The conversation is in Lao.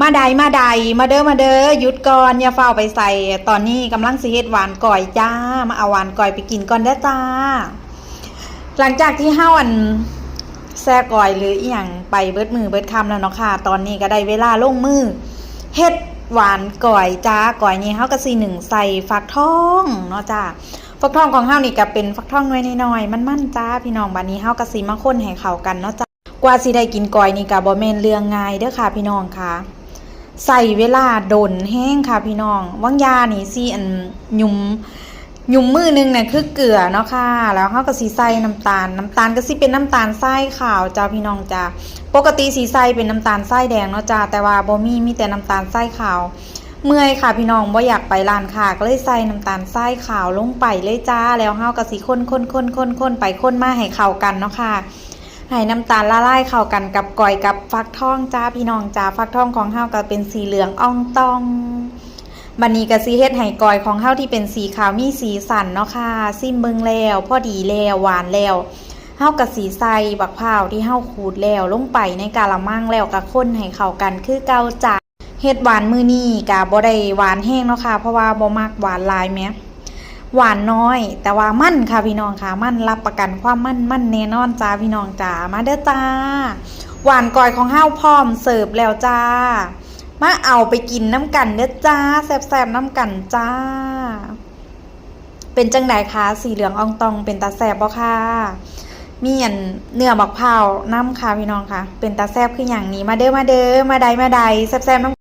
ມາໃດ ມາໃດ ມາເດີ ມາເດີ ຢຸດກ່ອນ ຢ່າຟ້າວໄປໃສ. ຕອນນີ້ກຳລັງຊິເຮັດຫວານກ້ອຍຈ້າ. ມາເອົາຫວານກ້ອຍໄປກິນກ່ອນເດີຈ້າ. ຫຼັງຈາກທີ່ເຮົາ ອັນ ແຊ່ກ້ອຍ ຫຼື ອີ່ຫຍັງໄປເບິດມື້ເບິດຄ່ຳແລ້ວເນາະຄ່ະ, ຕອນນີ້ກໍໄດ້ເວລາລົງມືເຮັດຫວານກ້ອຍຈ້າ. ກ້ອຍນີ້ເຮົາກໍຊິໜຶ້ງໃສ່ຟັກທອງເນາະຈ້າ. ຟັກທອງຂອງເຮົານີ້ກໍເປັນຟັກທອງໜ່ວຍນ້ອຍໆ ມັນໆ ຈ້າພີ່ນ້ອງ. ບາດນີ້ເຮົາກໍຊິມາຄົນໃຫ້ເຂົ້າກັນເນາະຈ້າ. ກວ່າຊິໄດ້ກິນກ້ອຍນີ້ກໍບໍ່ແມ່ນເລື່ອງງ່າຍເດີຄ່ະພີ່ນ້ອງຄ່ະ, ໃຊ້ເວລາດົນແຮງຄ່ະພີ່ນ້ອງ. ຫວ່າງຢານີ້ຊິ ອັນ ຫຍຸມ ຫຍຸມມື້ໜຶ່ງນະຄືເກືອເນາະຄ່ະ, ແລ້ວເຮົາກໍຊິໃສ່ນ້ຳຕານ. ນ້ຳຕານກໍຊິເປັນນ້ຳຕານຊາຍຂາວຈ້າ ພີ່ນ້ອງຈ້າ. ປົກກະຕິຊິໃສ່ເປັນນ້ຳຕານຊາຍແດງເນາະຈ້າ, ແຕ່ວ່າບໍ່ມີ ມີແຕ່ນ້ຳຕານຊາຍຂາວ. ເມື່ອຍຄ່ະພີ່ນ້ອງ ບໍ່ຢາກໄປຮ້ານຄ້າ ກໍເລີຍໃສ່ນ້ຳຕານຊາຍຂາວລົງໄປເລີຍຈ້າ. ແລ້ວເຮົາກໍຊິຄົນໆໆໆ ໄປຄົນມາໃຫ້ເຂົ້າກັນເນາະຄ່ະ. ໃຫ້ນ້ຳຕານລະລາຍເຂົ້າກັນກັບກ້ອຍກັບຟັກທອງຈ້າ ພີ່ນ້ອງຈ້າ. ຟັກທອງຂອງເຮົາກໍເປັນສີເຫຼືອງອ່ອງຕ່ອງ. ບັດນີ້ກໍຊິເຮັດໃຫ້ກ້ອຍຂອງເຮົາທີ່ເປັນສີຂາວມີສີສັນເນາະຄ່ະ. ຊີມເບິ່ງແລ້ວ ພໍດີແລ້ວ ຫວານແລ້ວ ເຮົາກໍຊິໃສ່ບັກພ້າວທີ່ເຮົາຂູດແລ້ວລົງໄປໃນກະລະມັງ ແລ້ວກໍຄົນໃຫ້ເຂົ້າກັນຄືເກົ່າຈ້າ. ເຮັດຫວານມື້ນີ້ກະບໍ່ໄດ້ຫວານແຮງເນາະຄ່ະ ເພາະວ່າບໍ່ມັກຫວານຫຼາຍແໝ. ຫວານນ້ອຍ ແຕ່ວ່າມັນຄ່ະພີ່ນ້ອງຄ່ະ, ມັນ ຮັບປະກັນຄວາມມັນ ມັນແນ່ນອນຈ້າ ພີ່ນ້ອງຈ້າ. ມາເດີຈ້າ. ຫວານກ້ອຍຂອງເຮົາພ້ອມເສີບແລ້ວຈ້າ. ມາເອົາໄປກິນນຳກັນເດີຈ້າ. ແຊບໆ ນຳກັນຈ້າ. ເປັນຈັ່ງໃດຄະ? ສີເຫຼືອງອ່ອງຕ່ອງ ເປັນຕາແຊບບໍ່ຄະ? ມີ ອັນ ເນື້ອບັກພ້າວນຳຄ່ະ ພີ່ນ້ອງຄ່ະ. ເປັນຕາແຊບຄືຫຍັງນີ້? ມາເດີ ມາເດີ ມາໃດ ມາໃດ ແຊບໆ ນຳ